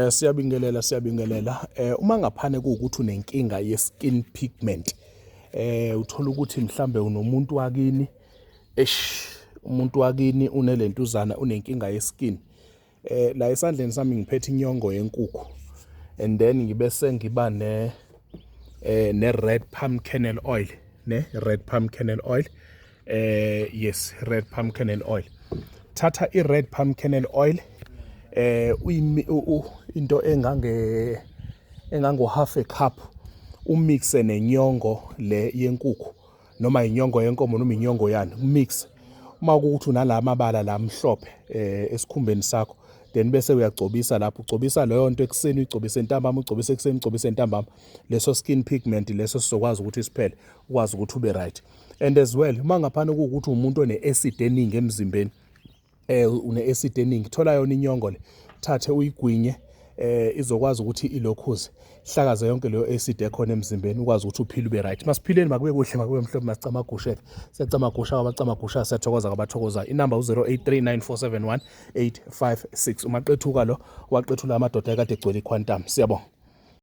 Siyabingelela, siyabingelela. Uma ngaphane kuwukuthi unenkinga ye-skin pigment, uthola ukuthi mhlambe unomuntu wakini, eish, umuntu wakini unelentuzana, unenkinga ye-skin. La esandleni sami ngiphethe inyongo yenkukhu and then ngibe sengiba ne red palm kernel oil, ne red palm kernel oil. Yes, red palm kernel oil. Thatha i red palm kernel oil, uyimi into engango half a cup, umixe nenyongo le yenkukhu noma inyongo yenkomo noma inyongo yani, umix. Uma kuwukuthi unala mabala la mhlophe esikhumbeni sakho, then bese uyagcobisa lapho, ugcobisa leyo nto ekuseni, uyigcobise ntambama, ugcobise ekuseni, ugcobise ntambama. Leso skin pigment leso sizokwazi ukuthi siphele, ukwazi ukuthi ube right. And as well, uma ngaphana kuwukuthi umuntu one-acid eningi emzimbeni, une-acid eningi, thola yona inyongo le, thathe uyigwinye, izokwazi ukuthi ilokhuze hlakaze yonke leyo acid ekhona emzimbeni, ukwazi ukuthi uphile, ube right. Masiphileni, makube kuhle, makube mhlophe, masicamagusheke, siyacamagusha kwabacamagusha, siyathokoza kwabathokozayo. Inamba u-083 9471 856. Umaqethuka lo waqethula amadoda ekade egcwele iquantum. Siyabonga.